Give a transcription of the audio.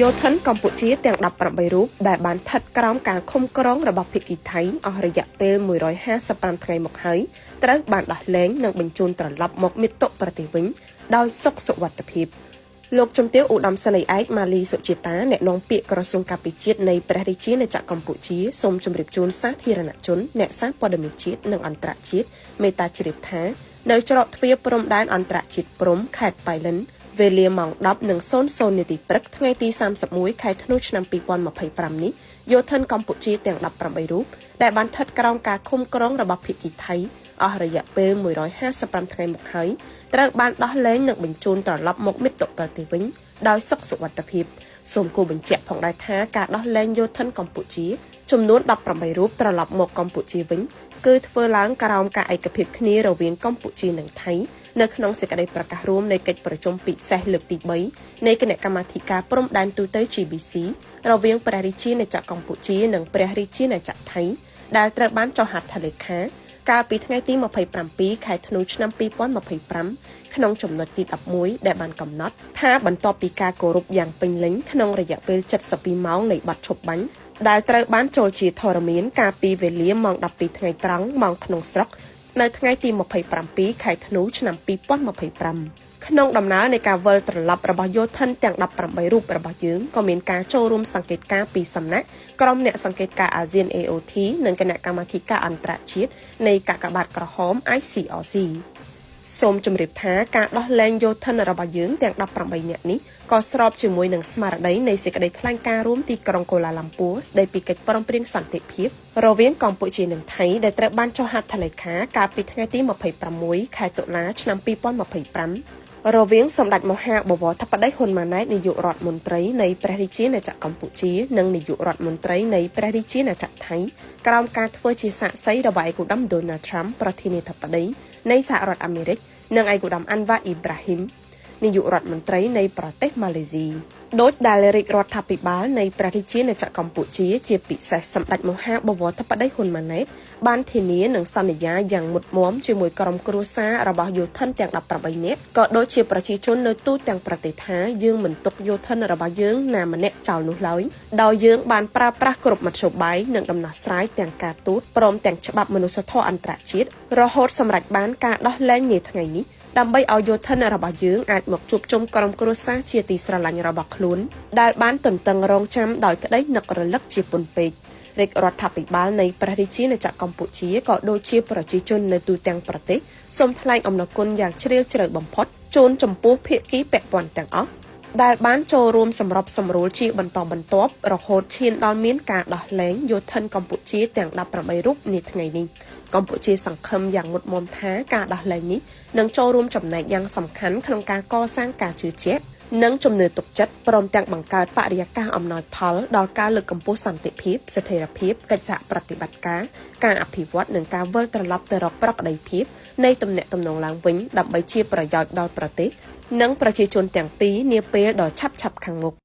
យោធិនកម្ពុជាទាំង18រូបដែលបានស្ថិតក្រោមការឃុំក្រងរបស់ភាគីថៃអស់រយៈពេល155ថ្ងៃមកហើយត្រូវបានដោះលែងនិងបញ្ជូនត្រឡប់មកមាតុប្រទេសវិញដោយសុខសុវត្ថិភាពលោកជំទាវឧត្តមសេនីយ៍ឯកម៉ាលីសុជាតាអ្នកនាំពាក្យក្រសួងការពារជាតិនៃព្រះរាជាណាចក្រកម្ពុជាសូមជម្រាបជូនសាធារណជនអ្នកសារព័ត៌មានជាតិនិងអន្តរជាតិមេត្តាជ្រាបថានៅច្រកទ្វារព្រំដែនអន្តរជាតិព្រំខេត្តប៉ៃលិនវេលាម៉ោង10:00នាទីព្រឹកថ្ងៃទី31ខែធ្នូឆ្នាំ2025នេះយោធិនកម្ពុជាទាំង18រូបដែលបានស្ថិតក្រោមការឃុំក្រងរបស់ភាគីថៃអស់រយៈពេល155ថ្ងៃមកហើយត្រូវបានដោះលែងនិងបញ្ជូនត្រឡប់មកមាតុប្រទេសវិញដោយសុខសុវត្ថិភាពសូមគូបញ្ជាក់ផងដែរថាការដោះលែងយោធិនកម្ពុជាចំនួន18រូបត្រឡប់មកកម្ពុជាវិញគឺធ្វើឡើងក្រោមការឯកភាពគ្នារវាងកម្ពុជានិងថៃនៅក្នុងសេចក្តីប្រកាសរួមនៃកិច្ចប្រជុំពិសេសលើកទី3នៃគណៈកម្មាធិការព្រំដែនទូទៅ GBC រវាងព្រះរាជាណាចក្រកម្ពុជានិងព្រះរាជាណាចក្រថៃដែលត្រូវបានចុះហត្ថលេខាកាលពីថ្ងៃទី27ខែធ្នូឆ្នាំ2025ក្នុងចំណុចទី11ដែលបានកំណត់ថាបន្ទាប់ពីការគោរពយ៉ាងពេញលេញក្នុងរយៈពេល72ម៉ោងនៃបទឈប់បាញ់ដែលត្រូវបានចូលជាធរមានកាលពីវេលាម៉ោង12ថ្ងៃត្រង់ម៉ោងក្នុងស្រុកនៅថ្ងៃទី27ខែធ្នូឆ្នាំ2025ក្នុងដំណើរនៃការវិលត្រឡប់របស់យោធិនទាំង18រូបរបស់យើងក៏មានការចូលរួមសង្កេតការណ៍ពីសំណាក់ក្រុមអ្នកសង្កេតការណ៍អាស៊ាន AOT និងគណៈកម្មាធិការអន្តរជាតិនៃកាកបាទក្រហម ICRC សូមជម្រាបថាការដោះលែងយោធិនរបស់យើងទាំង18នាក់នេះក៏ស្របជាមួយនឹងស្មារតីនៃសេចក្តីថ្លែងការណ៍រួមទីក្រុងកូឡាឡាំពួរស្តីពីកិច្ចព្រមព្រៀងសន្តិភាពរវាងកម្ពុជានិងថៃដែលត្រូវបានចុះហត្ថលេខាកាលពីថ្ងៃទី26ខែតុលាឆ្នាំ2025រវាងសម្ដេចមហាបវរធិបតីហ៊ុនម៉ាណែតនាយករដ្ឋមន្ត្រីនៃព្រះរាជាណាចក្រកម្ពុជានិងនាយករដ្ឋមន្ត្រីនៃព្រះរាជាណាចក្រថៃក្រោមការធ្វើជាសាក្សីរបស់ឯកឧត្តមដូណាល់ត្រាំប្រធានាធិបតីនៃសហរដ្ឋអាមេរិកនិងឯកឧត្តមអាន់វ៉ាអ៊ីប្រាហ៊ីមនាយករដ្ឋមន្ត្រីនៃប្រទេសម៉ាឡេស៊ីដោយដែលរាជរដ្ឋាភិបាលនៃព្រះរាជាណាចក្រកម្ពុជាជាពិសេសសម្ដេចមហាបវរធិបតីហ៊ុនម៉ាណែតបានធានានិងសន្យាយ៉ាងមុតមមជាមួយក្រុមគ្រួសាររបស់យោធិនទាំង18នាក់ក៏ដូចជាប្រជាជននៅទូទាំងប្រទេសថាយើងមិនទុកយោធិនរបស់យើងណាម្នាក់ចោលនោះឡើយដោយយើងបានប្រើប្រាស់គ្រប់មធ្យោបាយនិងដំណោះស្រាយទាំងការទូតព្រមទាំងច្បាប់មនុស្សធម៌អន្តរជាតិរហូតសម្រេចបានការដោះលែងនាថ្ងៃនេះដើម្បីឲ្យយោធិនរបស់យើងអាចមកជួបជុំក្រុមគ្រួសារជាទីស្រឡាញ់របស់ខ្លួនដែលបានទន្ទឹងរង់ចាំដោយក្តីនឹករលឹកជាពន់ពេករាជរដ្ឋាភិបាលនៃព្រះរាជាណាចក្រកម្ពុជាក៏ដូចជាប្រជាជននៅទូទាំងប្រទេសសូមថ្លែងអំណរគុណយ៉ាងជ្រាលជ្រៅបំផុតជូនចំពោះភាគីពាក់ព័ន្ធទាំងអស់ដែលបានចូលរួមសម្របសម្រួលជាបន្តបន្ទាប់រហូតឈានដល់មានការដោះលែងយោធិនកម្ពុជាទាំង18រូបនាថ្ងៃនេះកម្ពុជាសង្ឃឹមយ៉ាងមុតមមថាការដោះលែងនេះនឹងចូលរួមចំណែកយ៉ាងសំខាន់ក្នុងការកសាងការជឿជាក់និងជំនឿទុកចិត្តព្រមទាំងបង្កើតបរិយាកាសអំណោយផលដល់ការលើកកម្ពស់សន្តិភាពស្ថិរភាពកិច្ចសហប្រតិបត្តិការការអភិវឌ្ឍនិងការវិលត្រឡប់ទៅរកប្រក្រតីភាពនៃទំនាក់ទំនងឡើងវិញដើម្បីជាប្រយោជន៍ដល់ប្រទេសនិងប្រជាជនទាំងពីរនាពេលដ៏ឆាប់ៗខាងមុខ។